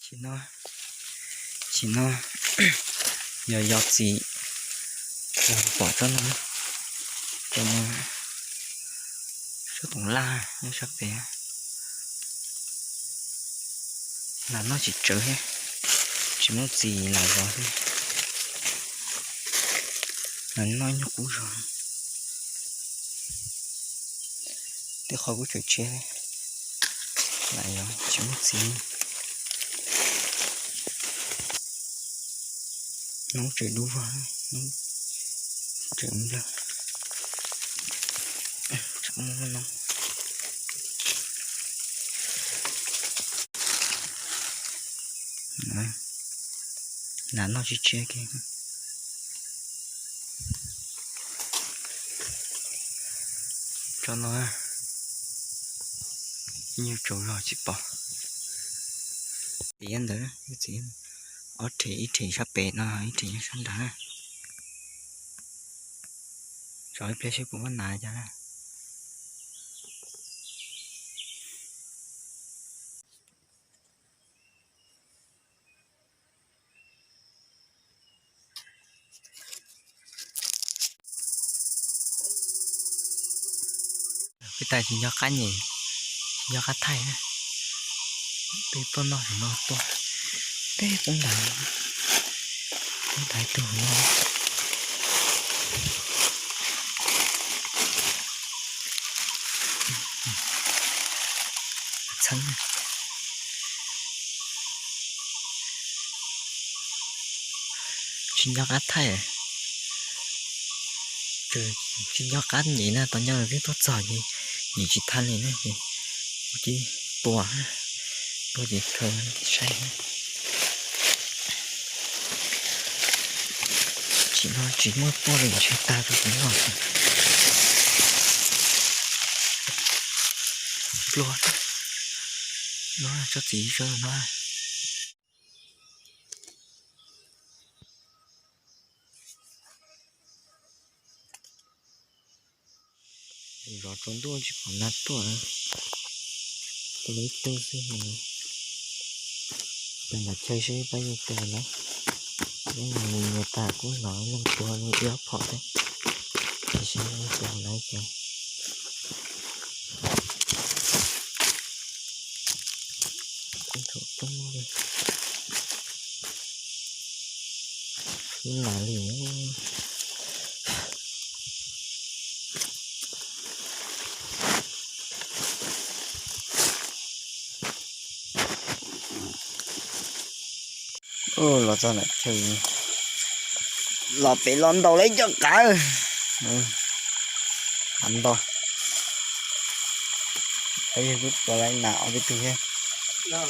Tsis no, tsis no, yog yog txiv, yog pom tsob no, tsob no, sab toom laj nyob sab pem, lam noj tsis tsawv thiab, tsis muaj txiv lam zov xwb. Lam noj nyuag qub zog, tej qhov kuj tsawv tshiab, lam zov tsis muaj txiv. Noob tseem dub vog, noob tseem nplawg, tseem muaj noob. Lam noj tsis tsawv kiag. Tsob no, ib nyuag tsaus zog tsis pom. Txiv ntawd, ob rhem, ib rhem sab pem no, ib rhem nyob sab nrad. Tso ib pliag seb puas muab hnav cas na. Peb tas tsis nco qab nyem, tsis nco qab thaij na. Peb tuaj noj no tuaj, peb poob ntaiv, poob ntaiv tug no. Txheeb, tsis nco qab thaij, tsis nco qab nyem na, tos nyob twb tuaj txog ces nyem tsis tau li na ces kuv cia li tua, tua ces khaws saib. Tsis no tsis muaj tuaj li ntshe tag rau kuv noj. Pluag no, tsob txiv tsob no. Zov tsaus ntuj tsis pom nas tuaj, tua lawv ib tug xwb. Peb nram chaw seb pab yeej tua lawm, peb mus nyias tas kuj hnov yeej tua li ib ob phom thiab, tiam sis yeej tua lawm ces. Thaum tub li, ib nas li. Los txog nram chaw, los pem los ntaus lawv cov qav, qav nto. Yog kuj tua lawv nas ob peb tug thiab. Tua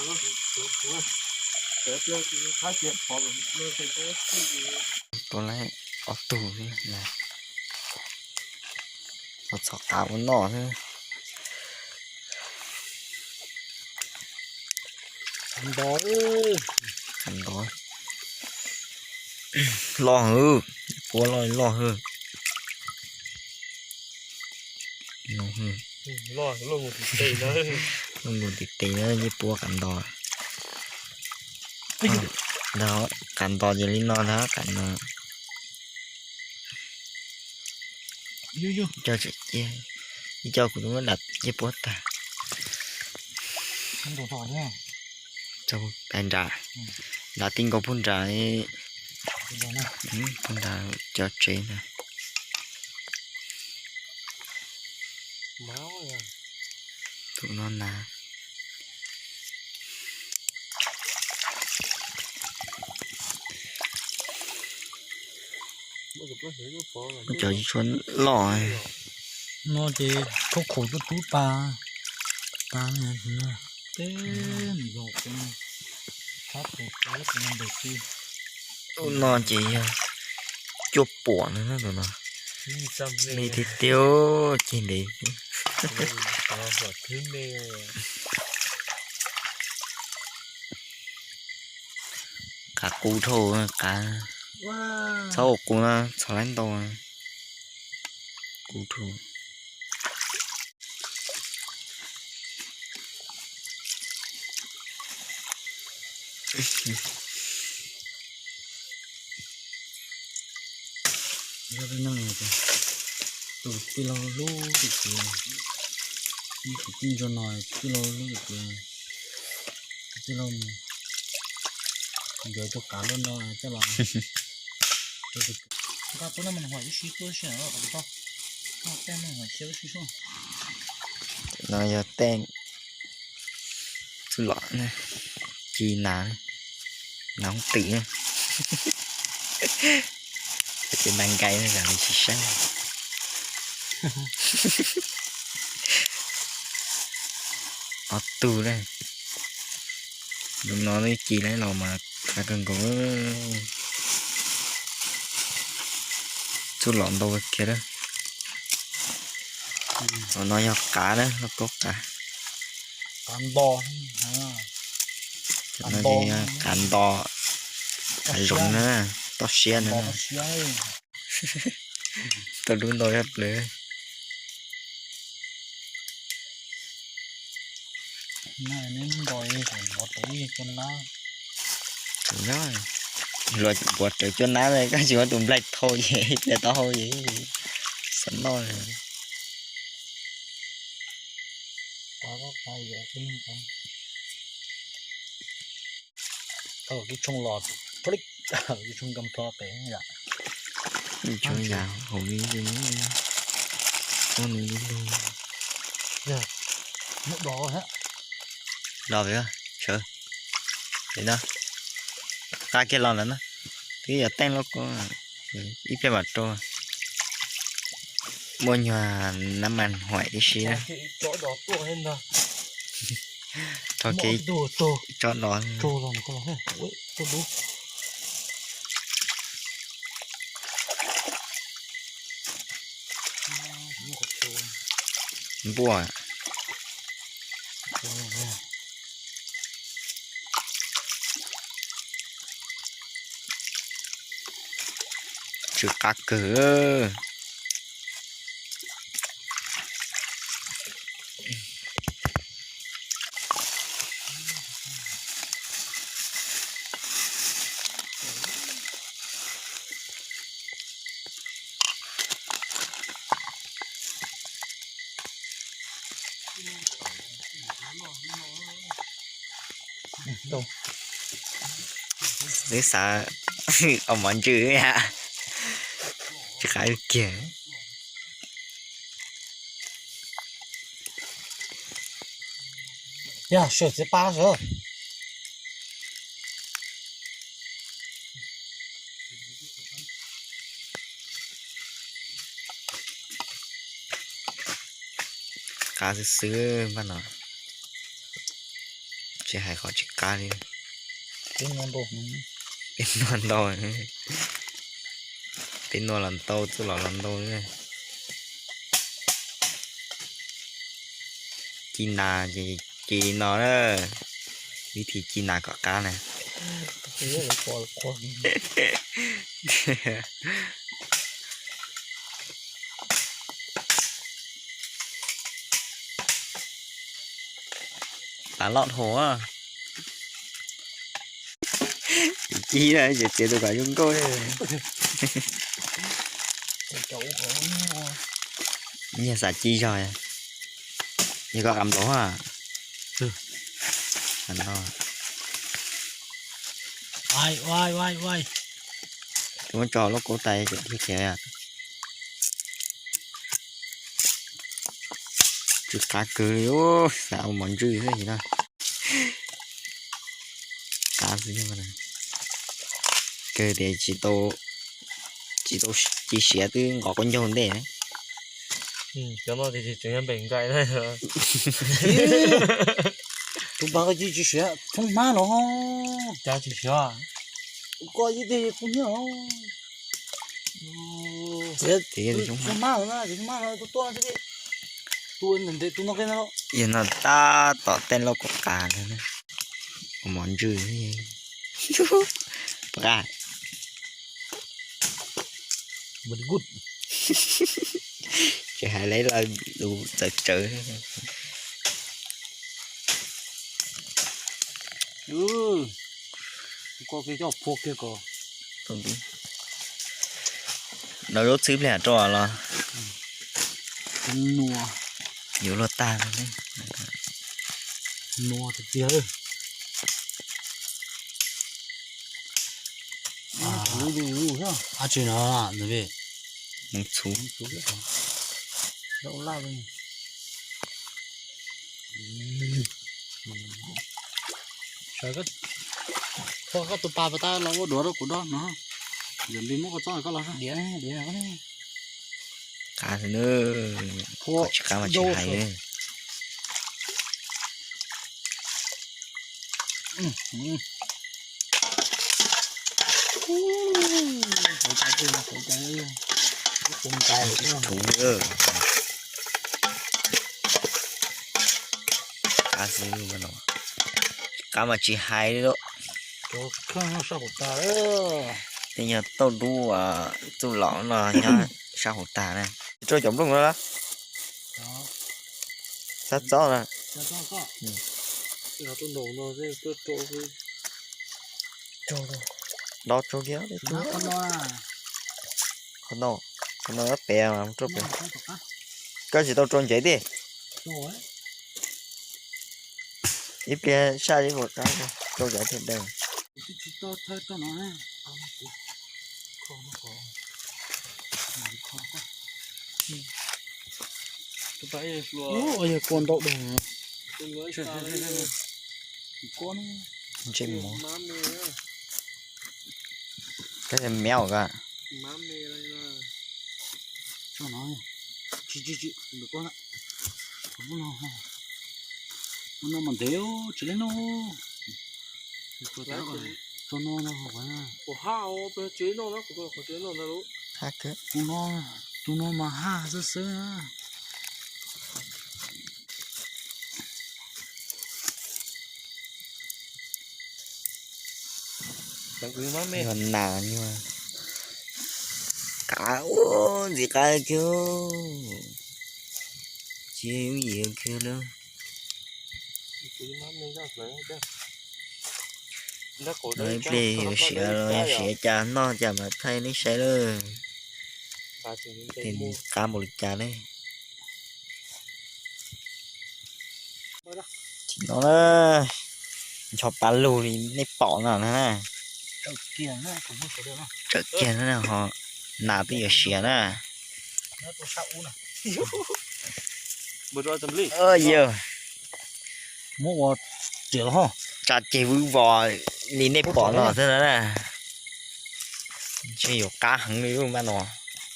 lawv ob tug xwb, los txhom qav ua noj xwb. Nto, nto, loj hwv, puab loj loj hwv. Loj mus tim tes na, yeej puab qav nto. Ntawd qav nto ces li no ntag, qav no. Coj tseem cia, ib co kuv twb muab dam cia puab tag. Nram, nram ti nkaus puag nrad, puag nrad cov tsev ntag. Tus no na. Cov tsis tshua loj. No ces khaub khaum tuaj tub pa, pa no. Tus no ces yog cuaj puas no na tus no. Me tiag tiag, ceg ntev. Qav qus dhau, qav txhob ua qus no, txhob laib ntau. Qus dhau. Zaj dab neeg tias tus tij laug hlub tus kwv, tus tij ntsuag no, tij laug hlub tus kwv, tus tij laug mus yuav tus qav luaj no coj los rau tus kwv. Nqa tub naj mas huam ib si tuaj si, nqa tej mas huam ib si. No yog tej txuj lom ci nas, nas hoob twm na. Ces ntais nkai na, zam li tsis saib. Ob tug na, no ci lawm los mas qab kawg nkaus. Txuj lom ntau kiag lawm. Tus no yog qav na, lauj kaub qav. Qav nto. Tus no ces yog qav nto, qav zoov na, toj siab na. Tau dub ntau zaj plaws. Npov rawv cuaj nab, luag npov rawv cuaj nab, koj tsis muab tus nplaig thau ces ib pliag taub hau ces xav noj li. Tau kib tshooj los, kib tshooj nkag plho pem yam. Kib tshooj yam hauv li, ua nws li lug. Yog, muab do, do pem, sawv, pem no, qab kiag los ntawd na, twb yog teej lauj kaub, ib pliag mam rau. Muaj nyuag nab mas huam tib si na. Rho kev tso do. Npuaj. Tsw qab kawg. Twb xav ua mov ntsws, tsis qab kiag. Yog sawm txiv pa sawv. Qab xwb xwb npaj no, tsis hais qhov tsis qab li. Peb nua ntau, peb nua los ntau, txuj lom los ntau. Ci nas ces ci li no na, vib thib ci nas kom qab na. Tav loj dhau. Ci na, ces txiav tus kom zoo nkauj. Nyias xav ci zog, yog koj qab nplaum. Tus muab tso lub kaub tais ces thiaj khiav. Tsw qab kawg li, xav ua mov ntsws xwb no. Qab xwb, kawg tias tsis tau, tsis tau ci siav twb nqos quav ncaug ntej. Cov no ces tseem nyob npe nkaim na. Tus pas ko ci tsis siav thoob hmab no. Cas tsis siav? Ko ib teg thoob hmab no. Thoob hmab no, thoob hmab no, tus tuaj, tus nte tus no qe no. Yog no tab tom tej lauj kaub qab ntag, ua mov ntsws. Pab, tsis hais lawv lus txawv tsawv. Nws lub txhwb pliag rau los yuav luag tag. Ab tsi no, mus txhuv. Koj tus pas pas tas los ua duav rau kuv do no. Yog li muab koj txob koj los. Qab xwb na, tsis qab mas tsis hais. Qab xwb no, qab mas tsis hais li lawm. Tej nyuag tauj dub txuj lom no nyob sab hauv tag na. Rau cov nplooj no, xab txob na. Rau kiag, qhov no, qhov no pem, rau pem. Koj tsis tau rau ntsev tiag. Ib pliag saj ib puas qab rau cov tiag dawb. Yog kua ntau dog. Ntsej muag. Koj miab os. Tso no, tsis tsis tsis, ua no mas ntev tsis leej no. Tso no no. Tus no, tus no mas haj xwb xwb. Yog nas, qab, ntxim qab kiag, tsis yooj yim kiag li. Ib pliag yuav siav los siav cas noj cas mam thaij nej saib lawm. Tej qab npaum li cas ne. Tim no na, ncho pa lug li nej pom no na. Tsawm kiag na ho, nas twb yuav siav na. Yog, tsa ceg vwb vos li nej pom no xwb na. Ntshe yuav qab heev li lub maj no,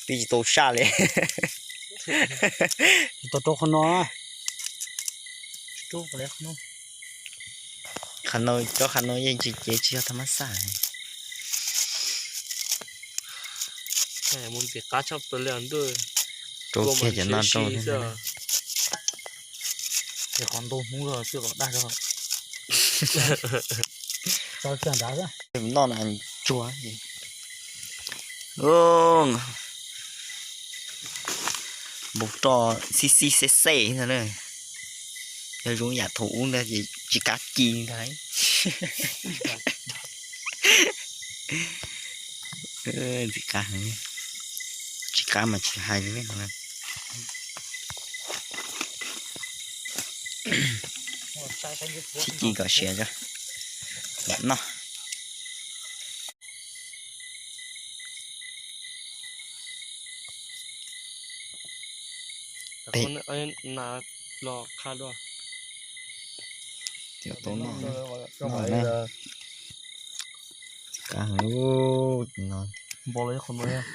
twb tsis tau saj li. Tsis tau rau qhov no. Qhov no, cov qhov no yeej tsis cev tsis yog thaj mab xaj. Rau kiag cov no rau. Qhov ntau hmoob los tsis kom dag. Noj na tsuag. Npau roj xib xib xej xej no na. Yog zoo yam thaum ub ntag ces tsis kav ci ntag. Tsis kav, tsis kav mas tsis hais li. Tsis ci kom siav, kom noj.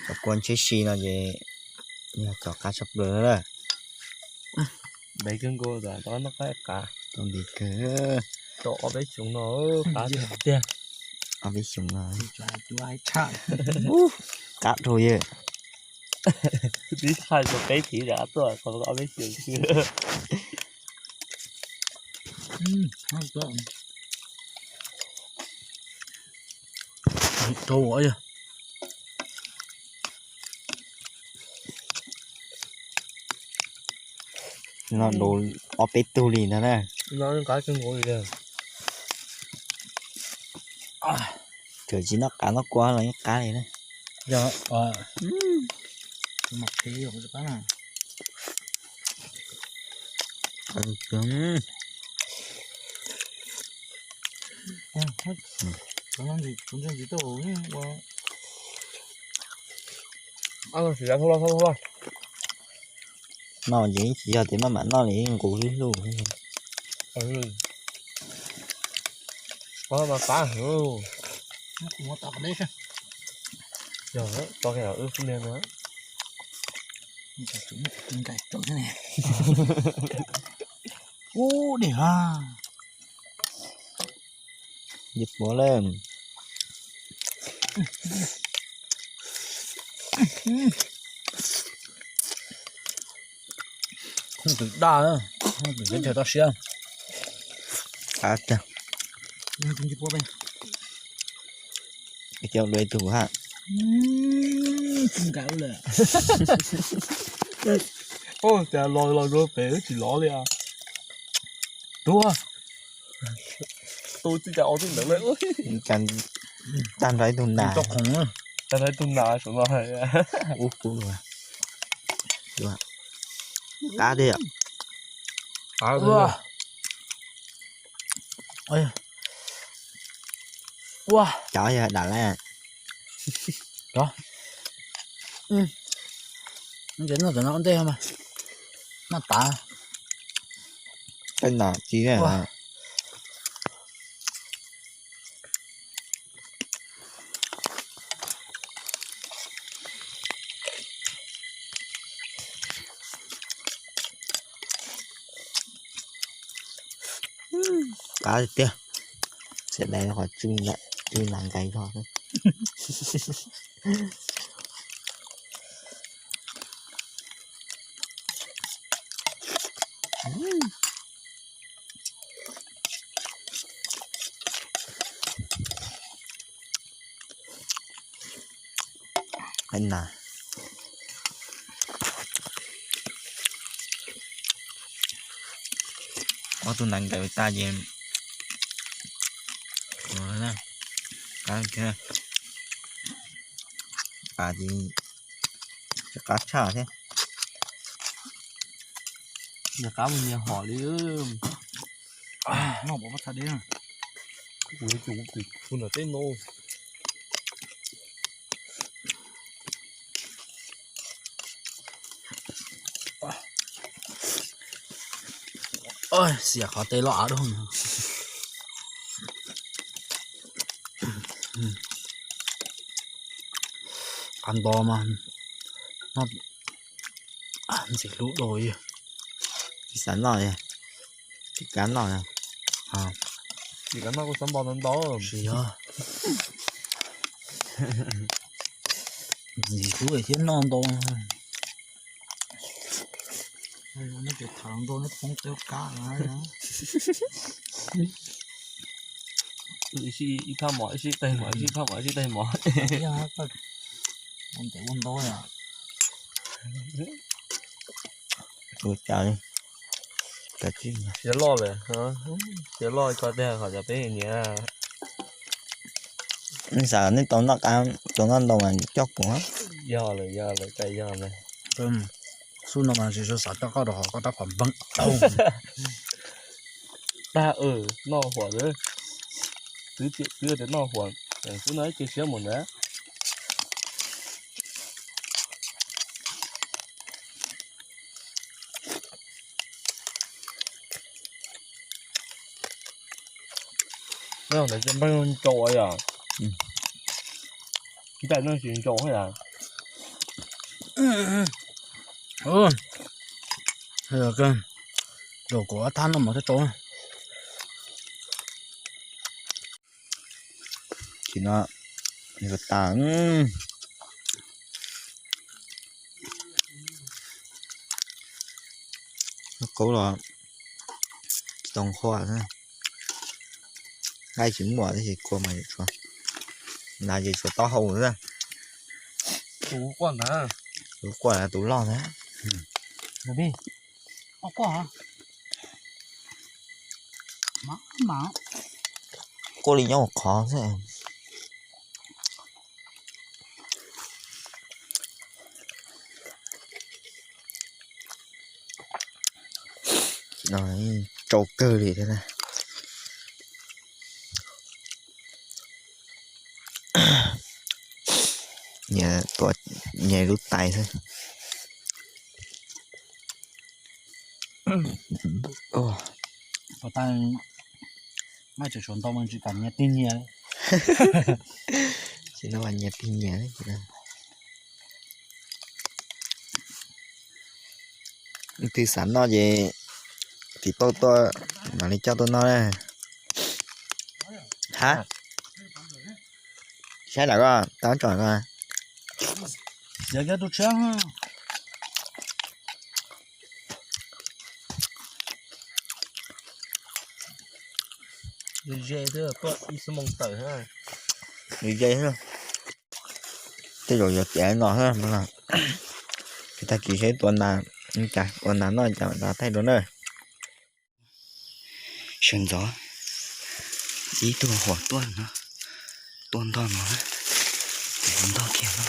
Cov kua ntswg si no ces yog cov qab tshaj plaws lawm. Ntev kawg nkaus, tau ntev kawg. Ob peb xyoos no qab tiag. Ob peb xyoos no qab dhau yawg. Tib thaij rau peb thiv zam tuaj qhov ob peb xyoos. No du ob peb tug li ntag na. No qab kawg nkaus li. Cov tsis noj qav noj kua los yeej qab li na. Yog, noj ces tsis yog tias maj mam noj li nqus hlub hlub. Qab, yog, tso wb xub liag no. Ub, dej ha. Dej puav lawm. Khooj twm daj, khooj twm teb chaws toj siab. Coj dua ib tug ha. Cas los los dua pem wb tsis lov li. Tuag. Tu txij cas ua txij ntawd lawm. Tag nrho ib tug nas. Tag nrho ib tug nas saum no. Ub, kub dua. Qab tiag. Ua, cov yog dam laj. Ces noj cov no ua ntej mas noj tav. Tej no tsis qab tiag. Xiam dais qhov tsw nas nkais zog. Qab nas. Ob tug nas nkais tas ces qab thiab, qab tshaj thiab. Nyias qab mus nyias hom li. Noj pov pab txha deb. Kuv yuav tsum kuv ntawm teb no. Xiam qhov teb loj av dua no. Qab nto mas noj ntxim hlub dua. Tsis xav noj li. Tsis kav noj. Tsis kav noj kuj xav npau ntau ntau. Tsis yog. Ntxim hlub thiab noj ntau. Ib sij ib thaj mom, ib sij ib thaj mom, ib sij ib thaj mom. Ua ntau ua ntau. Siav loj lawm, siav loj tso tiag qhov cov peb niam. Nej xav nej tau noj qab, tau noj ntau mas coj kuv. Yog lawm, yog lawm, cas yog lawm. Xub no mas tsis xav coj koj rau qhov koj rab phom npeeb. Tag, noj huam, twb tias noj huam, xub no ib ce siab mus ntag. Npaj no tsis ntsaus yom? Npaj no tsis ntsaus yom? Zaum kuv ob thab no mas tau tau. Tsis no, tas. Qub los tsis tau nqhuav, nqaij tsis muaj tab sis kua mas yuav tshuav, nas ces tshuav taub hau xwb. Tus quaj ntag, tus quaj tus loj ntag. Quaj li nyob hauv qhov xwb. Tsau kawg li thiab na. Nyias tuav nyias lub tais xwb. Maj tseem suav ntau mas tsis kam nyias tig nyias. Tsis no mas nyias tig nyias. Leej twg xav noj ces tiv tauj tuaj mam li coj tuaj noj na. Ha, saib lawm koj tau tsom koj. Ze twb tuaj ib xuab moos tawm. Ze, tej zaum yuav tiav no, tag kis saib tua nas, tua nas noj cas thaij dua na. Sawv ntxov ib tug huam tuaj no, tuaj ntog no, ntog kiag no.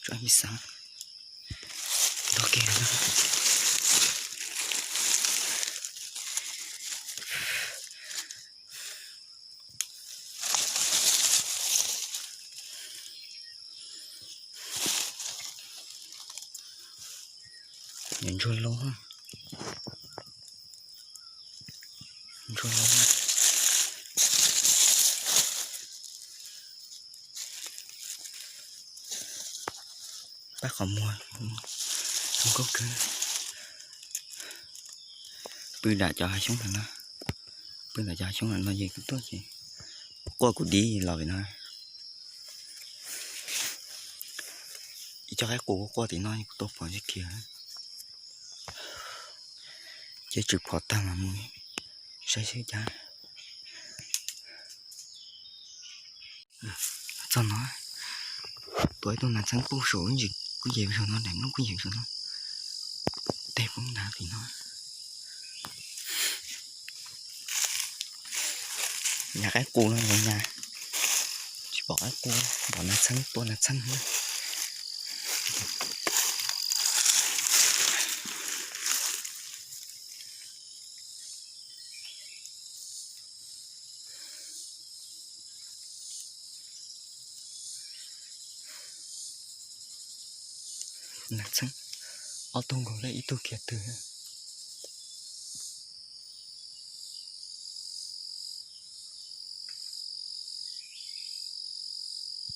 Tso me xav ntog kiag no. Ntsuag lauj, ntsuag lauj. Pab qhov muag zoo nkauj kawg. Pw nram cov hav xyoob ntawm no, pw nram cov hav xyoob ntawm no ces kuv tuaj ces quaj kuv dib los pem no. Ib co qaib qus quaj tim no kuv tuaj pom tib kiag. Ces tsis pom tag mas mus saib seb cas. Txog no, tua ib tug nas txheeb poob saum lub ntsis kuj yem saum no, daim nplooj kuj yem saum no. Tej poob ntag tim no. Nyas qaib qus no, nyas, tsis pom qaib qus, pom nas txheeb, tua nas txheeb. Nas txheeb, ob tug nkaus lawm ib tug kiag twg.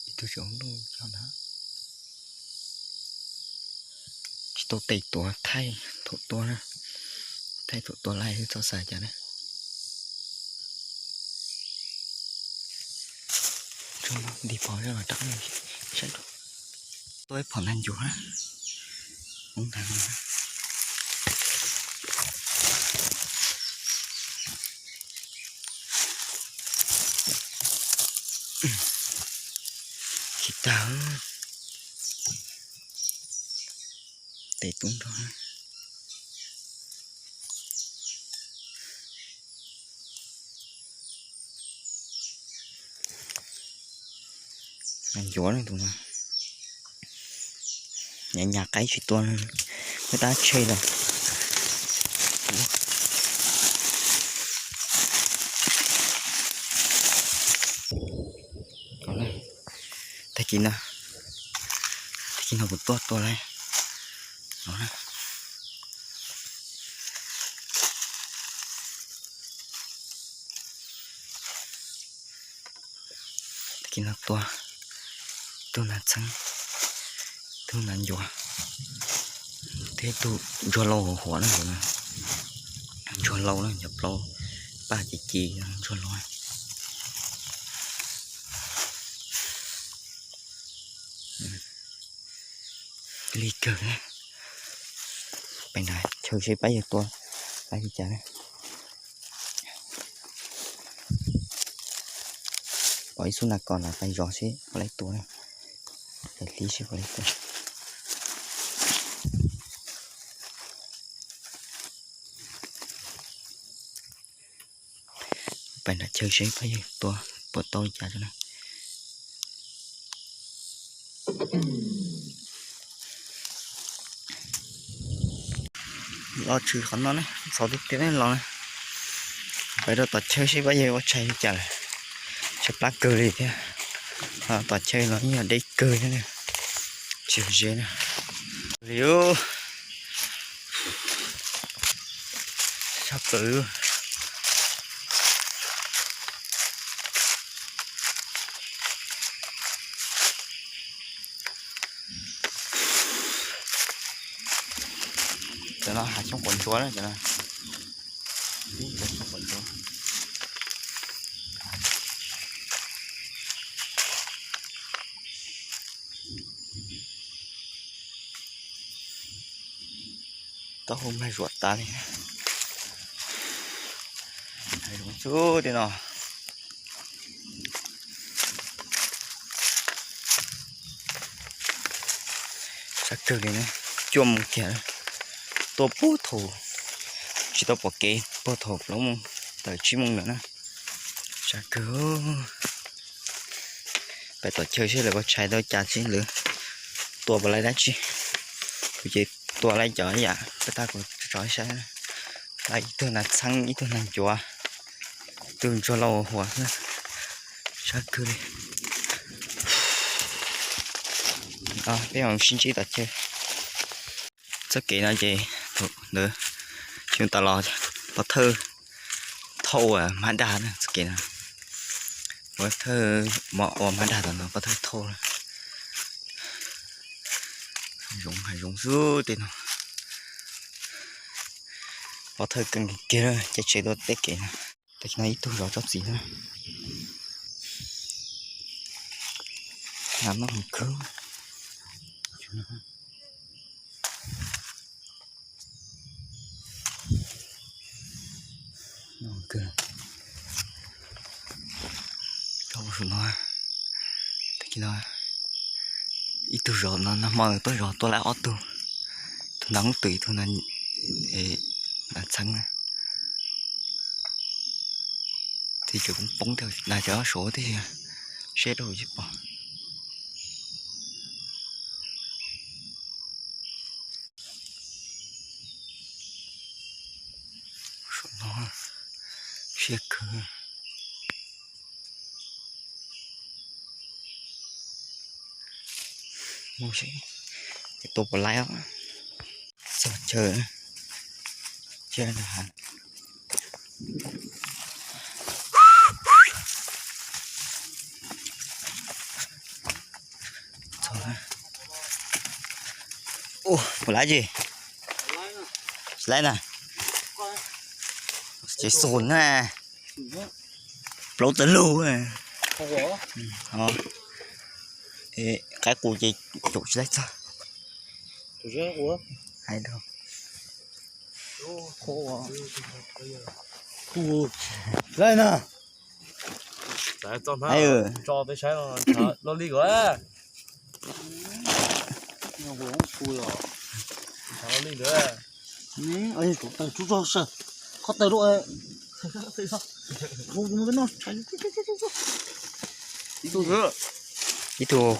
Ib tug tseem nplooj cov ntawd. Tsis tau tes tuav, thaij thaum tua na, thaij thaum tua laij xwb txhob xav cas na. Tso no nti pov los rau nej saib. Tuaj ib phom nas ncuav na. Hoob ntag. Tsis tag. Tes tub nrog. Nas ncuav tus no. Nyas nyas qaib tsis tua, muab tab tshe lawm. Tag kis no, tag kis no kuv tuaj tua lawm. Tag kis no tua tug nas txheeb, tug nas ncuav, thiab tug ntsuag lau huv huam na, ntsuag lau na, cov plaub paj ci ci ntsuag lau. Li kawg, peb nrad chaw seb pab yawg tua pab li cas na. Pom ib xub nas kos na, pais zov seb puas laib tua na. Pais hlib seb puas laib tua. Pais nram chaw seb pab yawg tua Puas tau li cas na. Los tshwm qhov no ne, txhov tiag tiag los na. Peb rau tom chaw seb pab yawg ua tshais li cas lawm. Tshaib plab kawg li thiab. Tom chaw los yog deb kawg thiab. Tsis ze na. Li sab plaws. Cov no hav xyoob quav ntsuab na cov no. Ib cov xyoob quav ntsuab. Taub hau mag zuam tas li. Hav zoov xwb tej no. Sab kawg li na, cuaj moos kiag, tuaj puag thaum tsis tau pom kev, puag thaum plaub moos tawm tsib moos lawm na. Sab kawg. Peb tom chaw seb lawv ua tshais tau cas, seb lawv tua puas laib dab tsi. Kuv ces tua laib cov yam peb tag kuv tso saib. Laib ib tug nas txheeb, ib tug nas ncuav, ib tug ntsuag lauj huas xwb. Sab kawg li. Peb mam sib ntsib tom chaw. Txoj kev no ces ntawd xyoo tas los pov thawj thauj ua hmab dag na txoj kev no. Pov thawj mov ua hmab dag tom no pov thawj thauj. Hav zoov hav zoov xwb tej no. Pov thawj keej kiag caij tsheb tuaj tej kev no. Tam sim no ib tug zov tsob txiv na. Nag noj heev kawg. Kawg. Rau saum no, tag kis no ib tug zov no, nag hmo tuaj zov tuaj laib ob tug, ib tug nas lub twm ib tug nas txheeb na. Tes cov poob poob thiab, nas cov suav thiab, siab rau tsis pom. Saum no siab kawg. Mus seb tua puas laib os. Txog chaw, chaw no. Ua puas laib tsis? Tsis laib na. Ces xus na. Plaub tawg lug. Qaib qus ces caum tsis laib txog. Hais rau. Laib na. Tso peb saib loj li kuv. Li ntawd. Ib tug,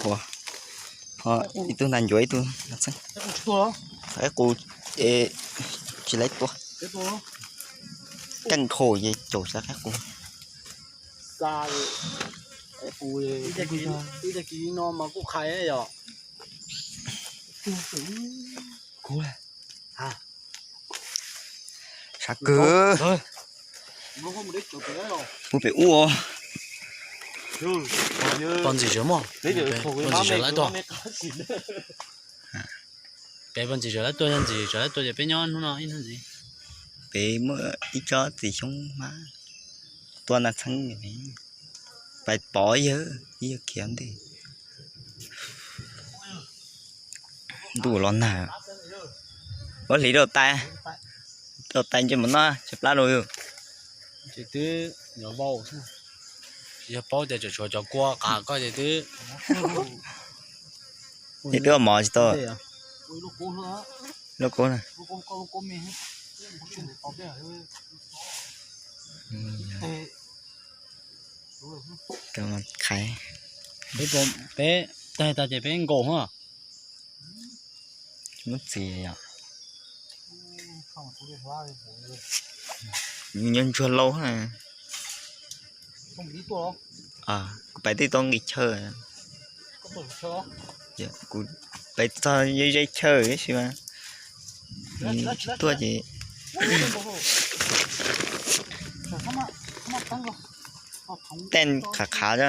ib tug nas ncuav ib tug nas txheeb. Qaib qus tsis laib tua. Keej dhau ces caum tsis laib qaib qus. Sab kawg. Mus pem ub. Poj ntxwg zam mog, poj ntxwg zam laib tuaj. Peb poj ntxwg zam laib tuaj, yog ntxwg zam laib tuaj ces peb nyob hnub no ib hnub ntxiv. Peb muaj ib tsob txiv xyoob hmab tua nas txheeb, pais pov yawg, yawg khiav ntej. Ntuj los nag. Ua hliv rau tais, rau tais ntsej muag no tshaib plab rau yus. Ces twb nyob vau xwb. Yog paub tias tseem tshuav cov kua qav koj ces twb, ces twb ua mov tsis tau. Lub kub na. Qhais. Peb, peb tag tas ces peb nkaum ha. Muab txiv yom. Nyob ntsuag lauj. Kuv pais tej tau nqis chaw. Kuv pais txog ze chaw tab sis mas tsis tuaj ces tej qhav qhav.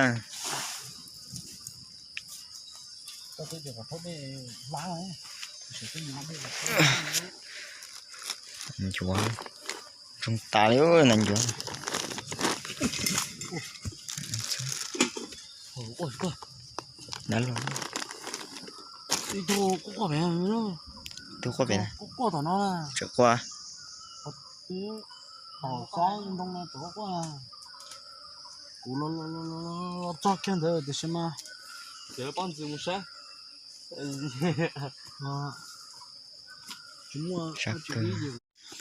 Ncuav zoo tas li na ncuav. Tus quaj pem, tus quaj pem na, tseem quaj. Kuv los txog kiag ntawd tiam sis mas pob ntxwv mus saib.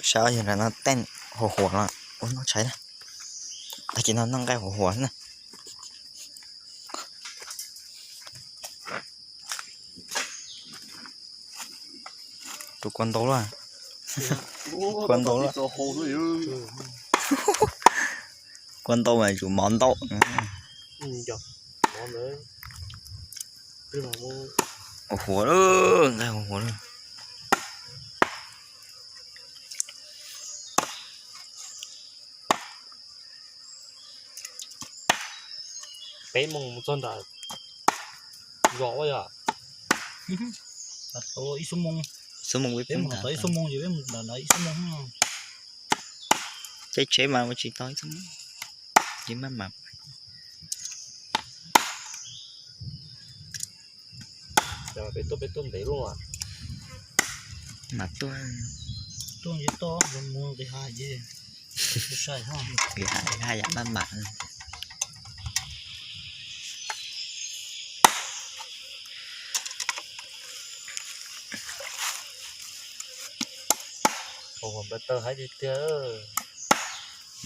Saib yog no teej huam huam no, ua noj tshais na. Tag kis no noj nqaij huam huam na. Tus kua ntau lawm. Kua ntau lawm. Kua ntau mas tsum mov ntau. Huam huam, nqaij huam huam. Peb moos mus txog nram zos ua yom. Ib xuab moos, ib xuab moos ces peb mus nram ib xuab moos. Caij tsheb mas ua tsis tau ib xuab moos, ces maj mam. Peb tuaj, peb tuaj ntev luaj. Mas tuaj, tuaj nce toj mus nqis hav ces sai, nqis hav yam maj mam.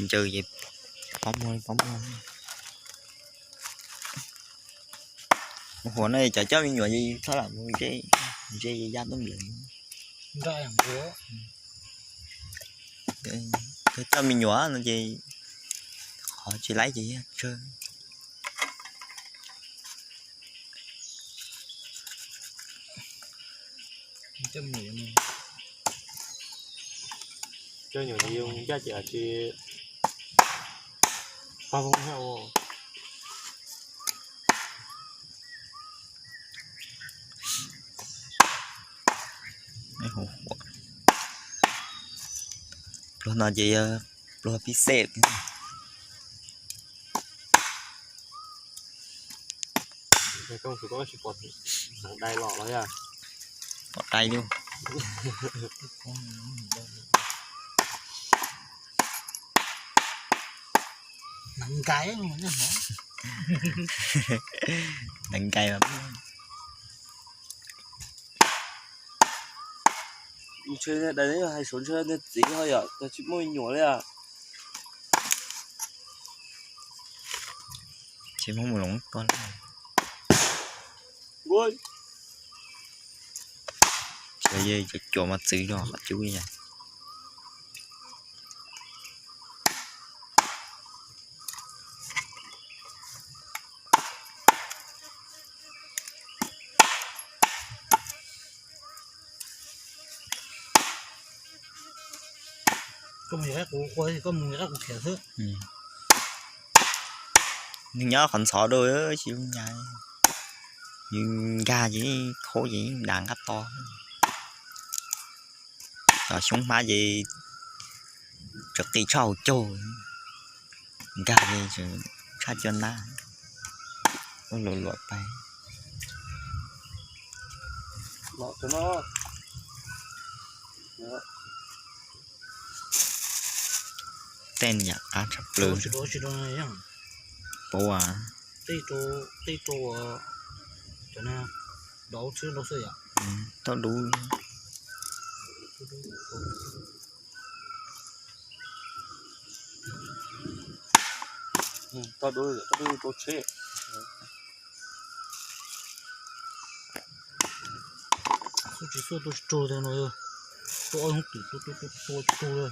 Ncaws ces pob muag li pob muag. Huam no cov coj me nyuam ces txhob lam mus ze, ze ya tub nplawm. Cov coj me nyuam no ces qhov tsis laib ces yog tsawg. Coj me nyuam ces ncaj ces tsis pab voog thiab. Pluag no ces yog pluag pib xej. Koj tsis pom dais los los yog? Pom dais li. Nqaij mas ntshe dais hais saud ntshe niag txiv ho yom, tsis muaj me nyuam li. Tsis muaj mus loov koj. Cov cuam mas txwv los qhov cub li. Koj mus yog kuv, koj mus yog kuv khiav xwb. Nws nyob qhov ntxhov dua tsis zoo ncav. Yus nkag ces khaub ces dav nqaj to. Xyoob hmab ces tsam qis tshaj hauv caug, nkag ces tshaj cuaj nab, ua luam luam pais. Tej yam qab tshaj plaws. Pauv as. Tau dub. Txhob dub, txhob dub rau tsheb. Xub tsis xub tua tsis raug tiag no, tua ob hnub twm tua tua tua tua tsis raug li.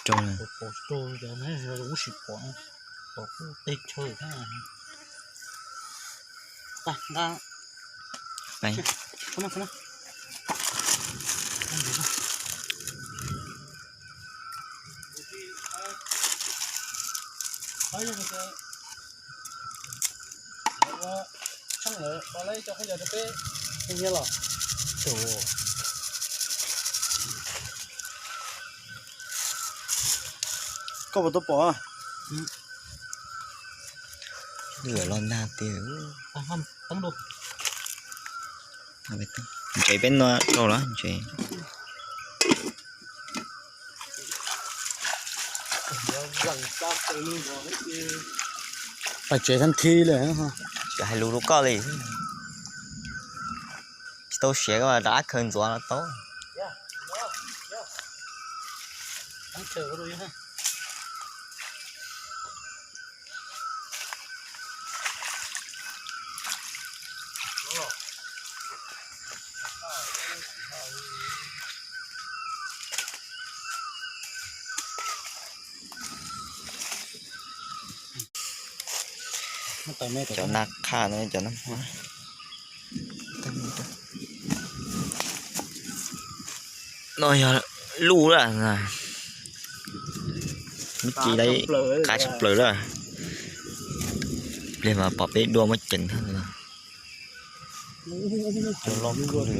Pom tsis raug, cov ne ub sim pom, pom kuj teg chaw thiab. Nqa, Koj puas tau pom? Lwm los nag tiag. Ntsev peb no rau lawm ntsev. Pais tsev thab thi li. Tsis hais lus rau koj li. Tsis tau siav koj rov qab khaws ntxuav no tau. Cov nag qha no cov nag hmab. No yog luj lawm. Muab ci lawm, qab tshaj plaws lawm. Pliag mas pom peb dua muab ceev thiab. Cov loj kawg li.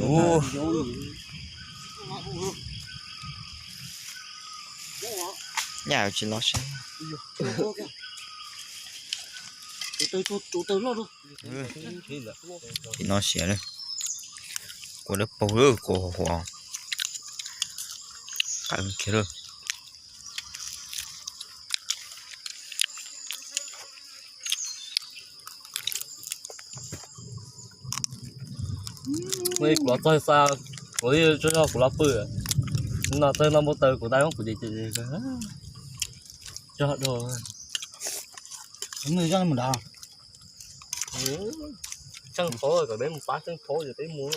Nyaj tsis los saib. Tim no siav lawm. Kua dawb paug lawm, kua huav huav. Qab kiag lawm. Kuv los txog xa, kuv tsis yog kuv los pw. No txog no npau taws kuv dai muab kuv ces ces tso do. Nws zoj mus nrad. Tseej phaub kom peb mus pab tseej phaub ces peb mus.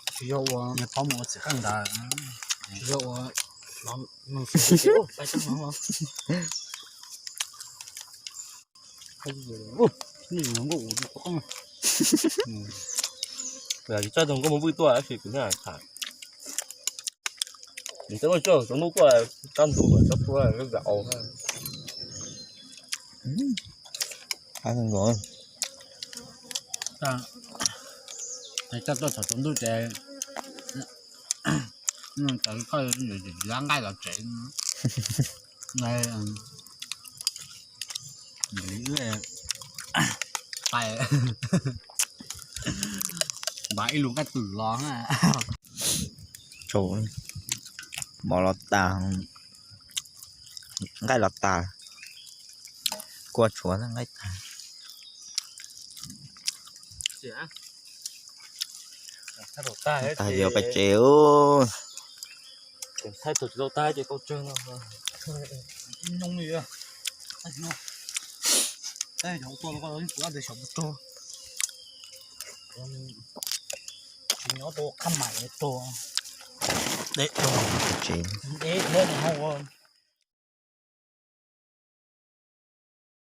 Tsis yog ua niag phaub mus ua txiv qeej ntawd, tsis yog ua no, pais tseej no. Tsis txawj tus nkauj mus vwj tuaj tab sis kuv thiaj tham. Nws cov nuj coj cov nuj tuaj, tab ntug cov tua zam aus. Coj tuaj thaum tsaus ntuj ces cov koj yuav nqaij los tsev. Pais npaj ib lub nqaij twm los. Mov los tas, nqaij los tas, kua tshuav nqaij tas. Tas yuav pais tsev. Thaij thaum tsis tau tag ces tau tsawg no. Tsis nyob rau qhab mais rau deb, deb thiab nws ho ua